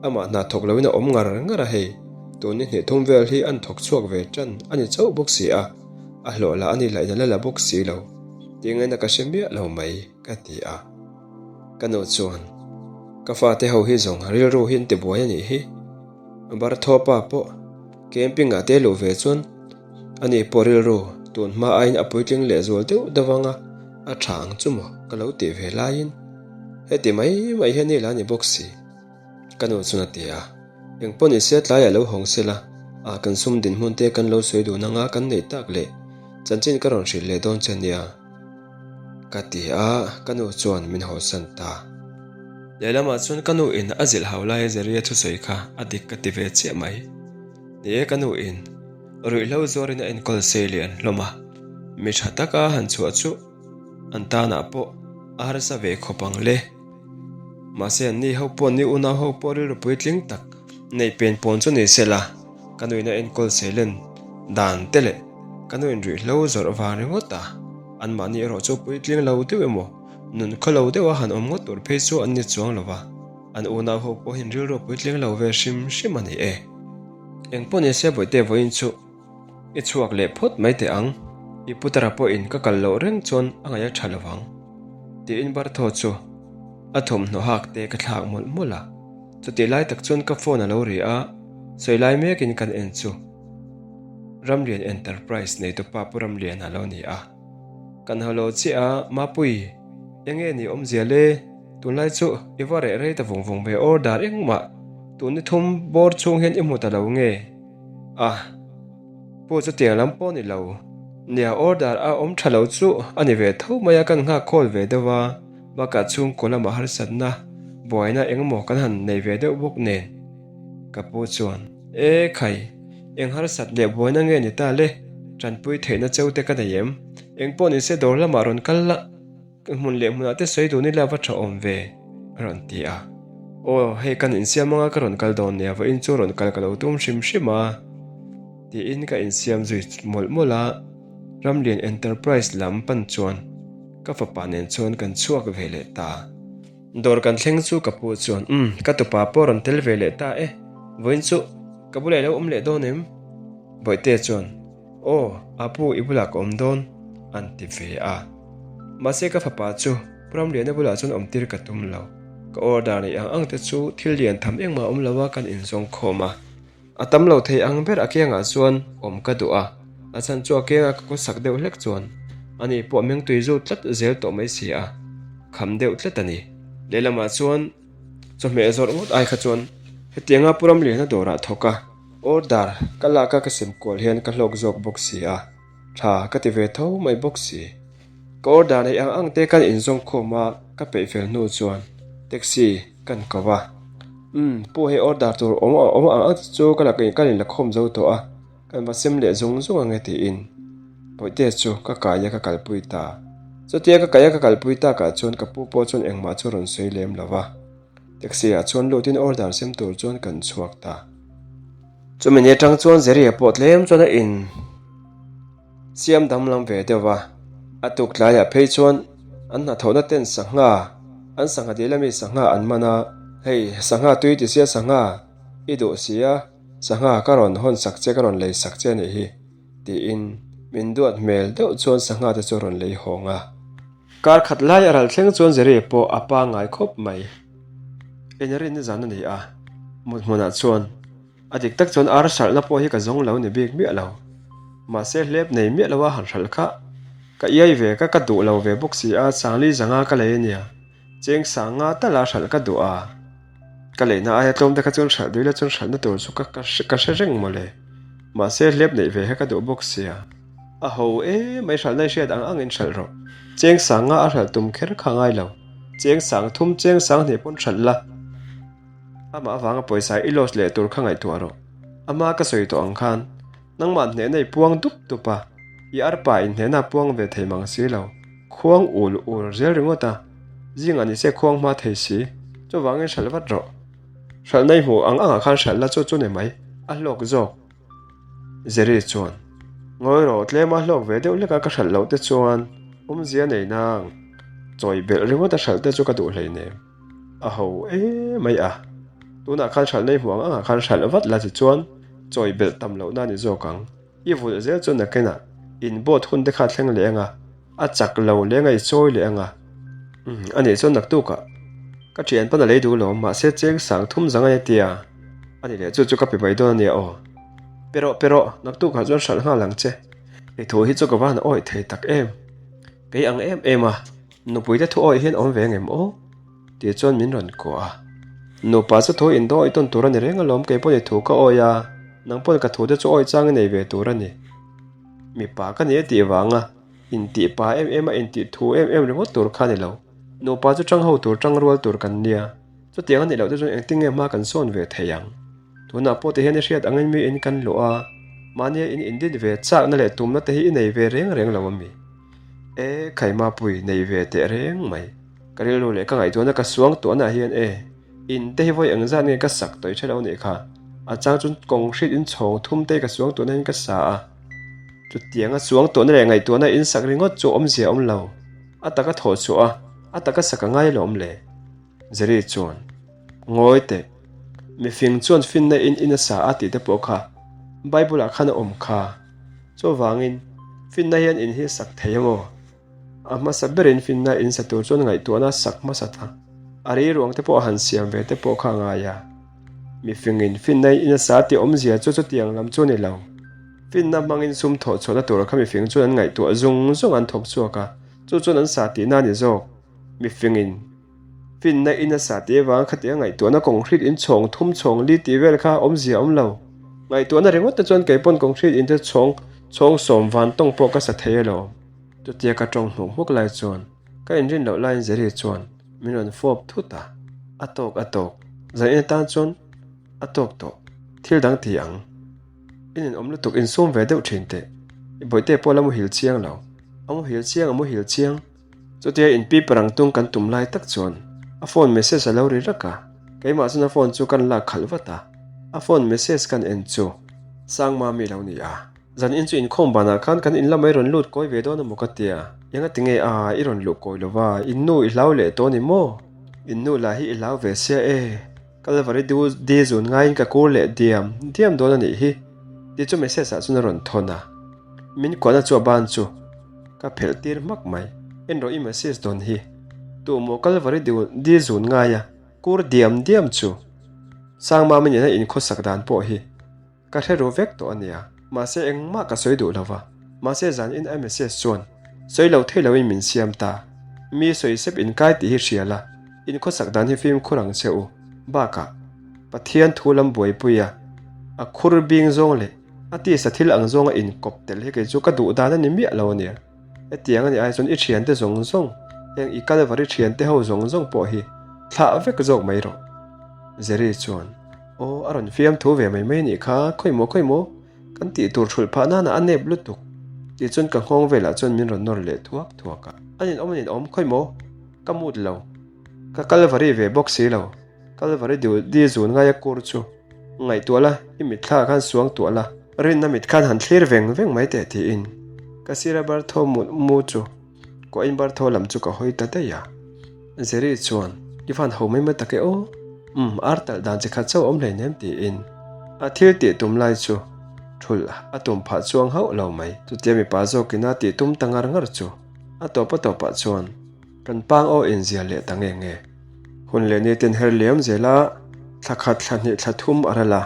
Amah hna thawk loin a awm ngar ngar a hei, tun ni hnih thum vel hi an thawk chhuak ve tan a ni chauh bawk si a, a hlawh lah a ni laih na la la bawk si lo, tingaina ka hre miah lo mai, ka ti a. Ka nu chuan, Ka fate ho hi zawng rilru hi an tibuai a nih hi. Barthawpa pawh camping ah te luh ve chuan ani pawh rilru tun hma aiin a puitling leh zual deuh deuh ang a, a tha ang chu maw ka lo tih ve laiin heti mai mai hian i la ni bawk si. Ka nu chuan a ti a, eng pawh ni se tlaiah lo hawng sela, a kan sum dinhmun te kan lo sawi dun anga kan neih tak leh chanchin ka rawn hrilh leh dawn che nia. Ka ti a, ka nu chuan min hawsan ta. Lehlamah chuan ka nu in a zilh hau laia Zeria thusawi kha a dik ka ti ve chiah mai. Ni e ka nu in ruihhlo zuarin a enkawl sei lian hlawm a, mi tha taka han chhuah chu an tanah pawh a harsa ve khawp ang le. Mahse an ni ho pawh ni unau ho pawh rilru puitling tak neih pen pawn chu ni sela, ka nuin a enkawl seilen dan te leh ka nuin ruihhlo zawrh vang ringawt a, anmahni erawh chu puitling lo deuh emaw nun khaw lo deuha han awm ngawt tur phei chu an ni chuang lo va, an unau ho pawhin rilru puitling lo ve hrim hrim a ni e. Engpawh ni se bawihte vawiin chu. I chhuak leh phawt mai teh ang, i putara pawhin ka kal loh reng chuan a ngaih a tha lo vang, tiin Bartho chu a thawmhnaw hak te ka thlak mawlh mawlh a. Chutih lai tak chuan ka phone a lo ri a, sawi lai mekin kan en chu Ramlian Enterprise neitupa Pu Ramlian a lo ni a. Kan haw lo chiah a, Mapui, enge ni awmzia le? Tunlai chu i va reh rei ta vung vung ve order engmah tun ni thum bawr chhung hian i hmu ta lo nge? A, pu chutiang lam pawh ni lo. Nia order a awm tha lo chu a ni ve tho mai a, kan nghak khawl ve deuh a, bakah chhungkaw lamah harsatna buaina engemaw kan han nei ve deuh bawk nen. Ka pu chuan, E khai, eng harsat leh buaina nge ni ta le, tanpui theihna cheu te ka nei em? Engpawh ni se dawr lamah rawn kal la. Ka hmun leh hmunah te sawi dun ila va tha awm ve, a rawn ti a. Aw, hei kan insiam anga ka rawn kal dawn nia, vawiin chu rawn kal ka lo tum hrim hrim a, tiin ka insiam zui mawlh mawlh a. Ramlian Enterprise lam pan chuan ka fapa nen chuan kan chhuak ve leh ta. Dawr kan thleng chu ka pu chuan, Umm, ka tupa pawh rawn tel ve leh ta e, vawiin chu ka bulah i lo awm leh dawn em? Bawihtea chuan, Aw, Apu i bulah ka awm dawn, an ti ve a. Mahse ka fapa chu Pu Ramliana bulah chuan awm tir ka tum lo. Ka order neih ang ang te chu thil lian tham engmah awm lo a kan inzawng khawm a. A tam lo thei ang ber a kiangah chuan awm ka duh a, a chhan chu a kianga ka kawsak deuh hlek chuan ani pawh a mengtui zut tlat zel tawh mai si a, kham deuh tlat a ni. Lehlamah chuan chawhmeh zawrh ngawt ai kha chuan hetianga Pu Ramliana dawrah thawk a, Order ka lak a ka sem kual hian ka hlawk zawk bawk si a, tha ka ti ve tho mai bawk si. Ka order neih ang ang te kan inzawng khawm a, ka peih fel hnu chuan taxi kan ko a. Umm, pu hei order tur awm awm ang ang te chu ka la kan inla khawm zo tawh a, kan va sem leh zung zung ang e tiin Bawihte chu ka kai a ka kalpui ta. Chutia ka kai a ka kalpui takah chuan ka pu pawh chuan engmah chu a rawn sawi lem lo va. Taxi ah chuan lutin order sem tur chuan kan chhuak ta. Chumi ni atang chuan Jerry-a pawh tlem chuan a in siam damlam ve deuh va, a tuk tlaiah phei chuan an hnathawhna ten sangha, an sangha dil ami sangha an man a, hei sangha tui ti sia sangha i duh sia, sangha ka rawn hawn sak che ka rawn lei sak che a nih hi tiin min duat hmel deuh chuan sangha te chu a rawn lei hawng a. Kar khat lai a ral thleng chuan Jerry pawh a pangngai khawp mai. Inrin nizan a ni a, mut hmunah chuan a dik tak chuan ar hralhna pawh hi ka zawng lo ni bik miah lo. Mahse hlep nei miah lo a han hralh kha ka iai ve ka ka duh lo ve bawk si a, Sangli zanga ka lei a nia, cheng sanga tala hralh ka duh a. Ka leihna aia tlawm te kha chuan hralh duih la chuan hralhna tur chu ka ka hre reng mawle. Mahse hlep neih ve kha ka duh bawk sia. A ho emai hralhna i hriat ang angin hralh rawh. Cheng sang nga a hralh tum kher kha ngai lo. Cheng sang thum cheng sang hnih pawn hralh la. Amah avanga pawisa i loss leh tur kha ngaihtuah rawh. Ama ka sawi tawh ang khan nangmah hnehna i puang dup dup a, i arpa in hnehna a puang ve thei mang si lo. Khuang ul ul zel ringawt a, zingah ni se khuang hma thei si. Chuvangin hralh vat rawh. Hralhna i hmuh ang angah khan hralh la chu chu ni mai, a hlawk zawk. Jerry chuan, Ngawi rawh, tlema hlawk ve deuh hleka ka hralh loh te chuan awmzia nei nang. Chawi belh ringawt a hralh te chu ka duh hleinem. A ho emai a. Tunah khan hralh nei hmuh ang angah khan hralh vat la tichuan chawi belh tam lohna a ni zawk ang. I vulh zel chu nakinah in boat hun te kha thleng leh anga, a chak lo leng a i chawi leh anga. Umm, a nih chuan naktukah ka thian pawn a lei duh lo, mahse cheng sang thum zang a ni tia. A ni leh chu chu ka pe mai dawn a nia aw. Pe rawh, pe rawh, naktukah chuan hralh nghal ang che. I thu hi chu ka van awih thei tak em. Kei ang em em a, nupuite thu awih hian awm ve ngem aw? Tih chuan min rawn kuah a. Nupa chu thu indawi tawn tur a ni reng alawm, kei pawhin i thu ka awih a, nang pawhin ka thute chu awih chang i nei ve tur a ni. Mipa ka ni e tih vanga intih pa em em a intih thu em em ringawt tur kha a ni lo. Nupa chu tang ho tur, tang rual tur kan nia. Chutiang a nih loh te chuan engtin nge hma kan sawn ve thei ang? Tunah pawh ti hian i hriat angin mi in kan luh a, mahnia in indin ve chakna leh tumna te hi i nei ve reng reng lo a mi? E, Khaimapui, nei ve teh reng mai. Ka rilru leh ka ngaihtuahna ka suang tuahna ah hian e, in te hi vawi engzat nge ka sak tawih ṭha lo nih kha. A chang chuan kawng hrit in chhawng thum te ka suang tuahna hian ka sa a. Chutianga suang tuahna leh ngaihtuahna in sak ringawt chu awmzia a awm lo. A taka thawh chhuah a, a taka sak a ngai lo awm le. Jerry chuan, Ngawi teh, mifing chuan finna in in a sa a tih te pawh kha Bible ah khan a awm kha. Chuvangin, finna hian in hi sak thei emaw? A hmasa berin finna in sa tur chuan ngaihtuahna sak hmasa ta. A riruang te pawh a han siam ve te pawh kha a ngai a. Mifingin finna in in a sa tih awmzia chu chutiang lam chu a ni lo. Finna hmangin sum thawh chhuahna tur kha mifing chuan an ngaihtuah zung zung an thawk chhuak a, chu chuan an sa tihna a ni zawk. Mifingin finna in a sa tih avanga khatiang ngaihtuahna kawng hrit in chhawng thum chhawng li tih vel kha awmzia a awm lo. Ngaihtuahna ringawt te chuan kei pawn kawng hrit in te chhawng chhawng sawm van tawng pawh ka sa thei alawm. Chutia ka tawng hmuk hmuk lai chuan ka inrin loh laiin Zeri chuan min rawn fawp thut a, a tawk a tawk, zan in atan chuan a tawk tawh, thil dang ti ang. I ninawm lutuk insum ve deuh thin teh, i bawihte pawh la muhil chiang lo, a muhil chiang a muhil chiang. Chutia in pi parang tung kan tum lai tak chuan a phone message a lo ri rak a, keimah chuan a phone chu kan lak khalh vat a, a phone message kan en chu Sangmami lo ni a. Zan in chu inkhawm banah khan kan in lamah i rawn lut kawi ve dawn a maw ka tia, enga tinge a i rawn luh kawi lo va, in nu i hlau leh tawh ni maw? In nu lah hi i hlau ve sia e, Kalvari du di zun ngaiin ka kur leh diam diam dawn a nih hi tih chu message ah chuan a rawn thawn a, min kuahna chu a ban chu ka phelh tir hmak mai. En rawh i message dawn hi, tumaw Kalvari du di zun ngaia kur diam diam chu Sangmami nena inkhawsak dan pawh hi. Ka hre ru vek tawh a nia, mahse engmah ka sawi duh lo va, mahse zan in a message chuan sawi lo thei loin min siam ta. Mi sawi sep in kai tih hi hria la, in khawsak dan hi fimkhur ang che u. Bakah, Pathian thu lam buaipui a, a khur bing zawng leh a tisa thil ang zawnga inkawp tel hi kei chu ka duh dan a ni miah lo a nia. Hetiang a nih ai chuan i thiante zawng zawng, heng i Kalvari thiante ho zawng zawng pawh hi thlah vek zawk mai rawh. Jerry chuan, Aw, a rawn fiam thu ve mai mai nih kha, khawi maw khawi maw, kan tih tur hrulh phah nana a nep lutuk. Tih chuan ka nghawng velah chuan min rawn nawr leh thuak thuak a. A ninawm a ninawm, khawi maw, ka mut lo, ka Kalvari ve bawk si lo. Kalvari du di zun ngaia kur chu ngaihtuah la, i mitthla khan suang tuah la, rinna mit khan han thlir veng veng mai teh tiin ka sira bartho mut mu chu kuahin bartho lam chu ka hawi ta daih a. Jerry chuan, I van ho mai mai tak e aw, umm ar talh dan chi khat chauh a awm hleinem tiin a thil tih tum lai chu thulh a tum phah chuang hauh lo mai. Chutia mipa zawkina tih tum ta ngar ngar chu a tawp a tawpah chuan Kan pang aw inzia leh ta nge nge. Hun leh ni ten her liam zel a, thla khat thla hnih thla thum a ral a,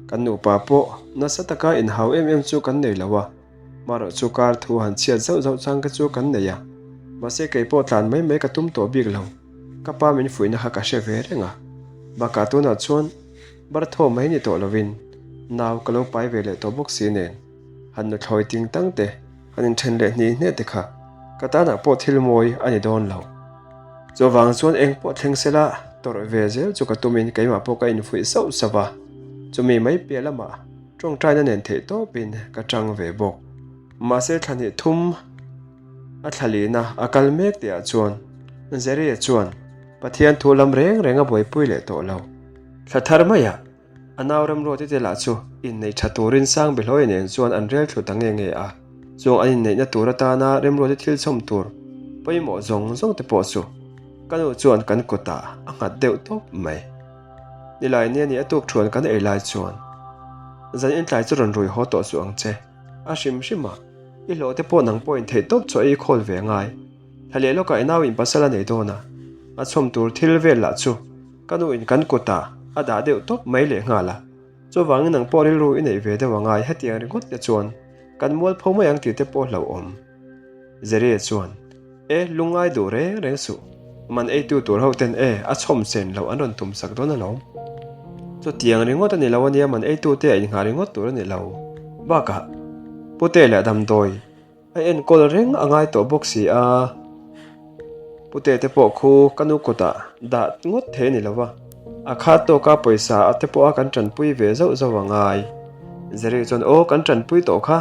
kan nupa pawh nasa taka inhau em em chu kan nei lo a, marawh chu kar thu han chhiat zauh zauh chang te chu kan nei a, mahse kei pawh tlan mai mai ka tum tawh bik lo, ka pa min fuihna kha ka hre ve reng a, bakah tunah chuan barthaw mai ni tawh lovin nau ka lo pai ve leh tawh bawk si nen han nuthlawi ting tang te. han inthen leh hni hne te kha ka tanah pawh thil mawi a ni dawn lo. Chuvang chuan eng pawh thleng sela tawrh ve zel chu ka tumin keimah pawh ka infuih sauh sauh a, chumi mai piah lamah tawngtaina nen theih tawpin ka tang ve bawk. Mahse thla hnih thum a thla lihna a kal mek tihah chuan Zeria chuan Pathian thu lam reng reng a buaipui leh tawh lo. Thla thar maiah A nau Remruati te lah chu inneih tha turin Sangbihlawi nen chuan an rel thlu ta nge nge a, chung an inneihna tur atana Remruati thil chhawm tur pawimawh zawng zawng te pawh chu ka nu chuan kan kutah a nghat deuh tawp mai. Nilai nia ni a tuk thuan kan ei lai chuan zan intlai chu rawn rui haw tawh suh ang che, a hrim hrim a, i hlawh te pawh nang pawhin theih tawp chu a i khawl ve ngai. Thla leh lawkah i nau in pasal a nei dawn a, a chhawm tur thil vel lah chu Ka nu in kan kutah a dah deuh tawp mai leh nghal a, chuvangin nang pawh rilru i neih ve deuh a ngai hetiang ringawt te chuan kan mualpho mai ang tih te pawh hlauhawm. Zeria chuan, E, lungngai duh reng reng suh, man eitu tur ho ten e a chhawm chen loh an rawn tum sak dawn alawm. Chutiang ringawt a ni lo ania man eitu te a innghah ringawt tur a ni lo. Bakah, Pute leh damdawi A enkawl reng a ngai tawh bawk si a, Pute te pawh khu ka nu kutah dah ngawt thei a ni lo va, a khat tawka pawisa a te pawha kan tanpui ve zauh zauh a ngai. Jerry chuan aw kan tanpui tawh kha,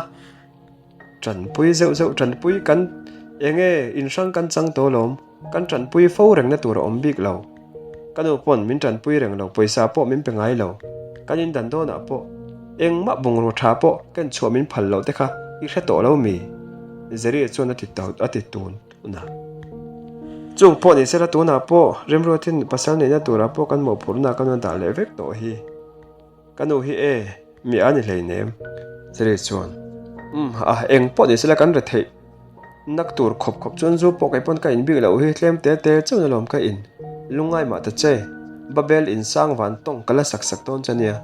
tanpui zeuh zeuh tanpui kan eng nge inhrang kan chang tawh alawm. Kan tanpui fo rengna tur a awm bik lo. Ka nu pawn min tanpui reng lo, pawisa pawh min pe ngai lo. Kan indan dawnah pawh engmah bungraw tha pawh ken chhuah min phal loh te kha i hre tawh lo mi? Zeria chuan a ti a ti tun tun a. Chung pawh ni sela tunah pawh Remruatin pasal neihna turah pawh kan mawhphurhna kan rawn dah leh vek tawh hi. Ka nu hi e, mi a ni hleinem. Jerry chuan, Umm, a eng pawh ni sela kan re theih nak tur khawp khawp chuan zu pawh kei pawn ka in bik loh hi tlem te te chauh na lawm ka in. Lungngai mah ta che, Babel in sang van tawng ka la sak sak dawn che nia.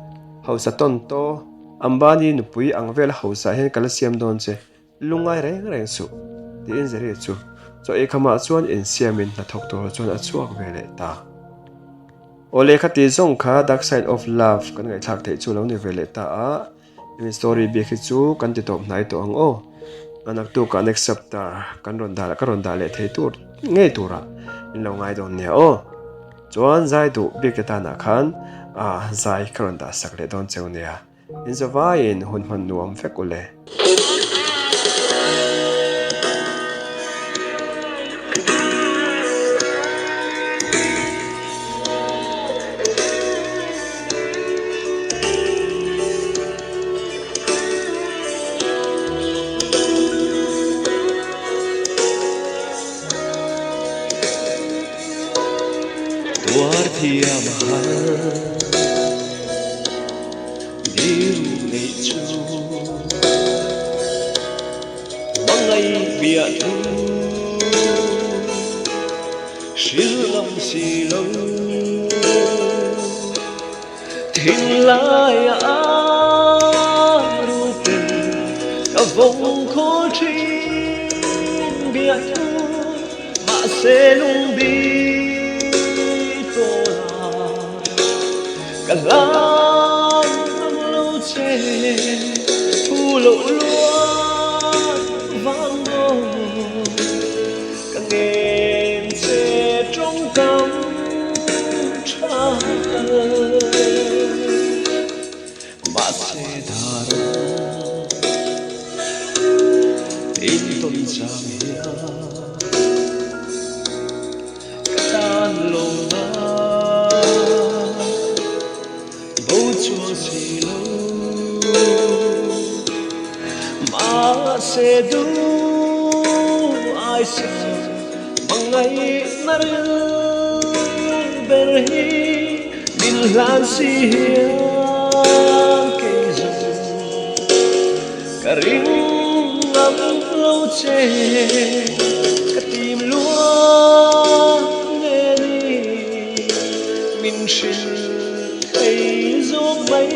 Hausa tawn taw, Ambani nupui ang vela hausa hian ka la siam dawn che. Lungngai reng reng suh, tiin Jerry chu chaw ei khamah chuan insiamin hnathawk tur chuan a chhuak ve leh ta. Aw lehkha tih zawng kha Dark Side of Love kan ngaihthlak theih chu lo ni ve leh ta a, hemi story bik hi chu kan ti tawp hnai tawh ang aw. A naktukah next chapter kan rawn dah ka rawn dah leh thei tur ngei turah min lo ngai dawn nia aw. Chuan zai duh bik te tanah khan zai ka rawn dah sak leh dawn cheu nia. In zavaiin hun hman nuam vek u le. Tuar thiam har. Biru neih chu hmangaih biah thu hrilh ngam si lo. Thinlai a ru tel ka vawng khawl thin biah thu mahse lungbi tawh la. Ka hlan ang lo che thu loh luat vang maw ka ngen che tawngkam tha kal mahse dar in tawn chang hian. Ka tan lo na bo chuang si lo Mahse duh ai sa hmangaihna ril ber hi min hlan si hian kei zawng Ka ring ngam lo che, ka tim luat nge ni, min hrilh thei zawk mai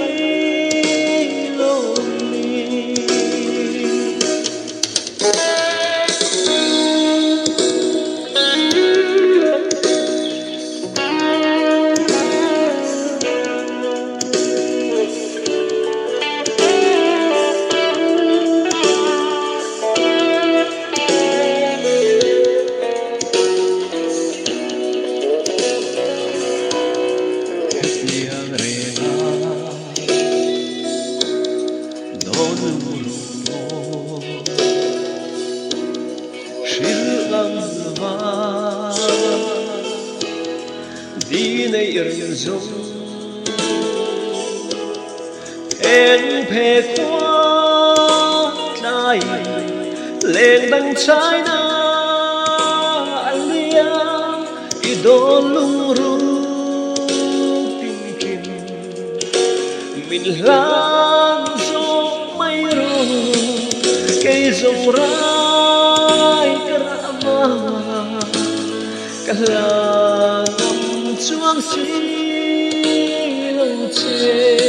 lo ni. Hetiang renga dawn lung pawh hrilh ngam lova di neih reng zawng eng phe khua tlaiin leng dang chhaina a liam. I dawn lungruk tinkim min hlan zawk mai rawh kei zawng rai ka rah vang ka hlan ngam chuang si lo che.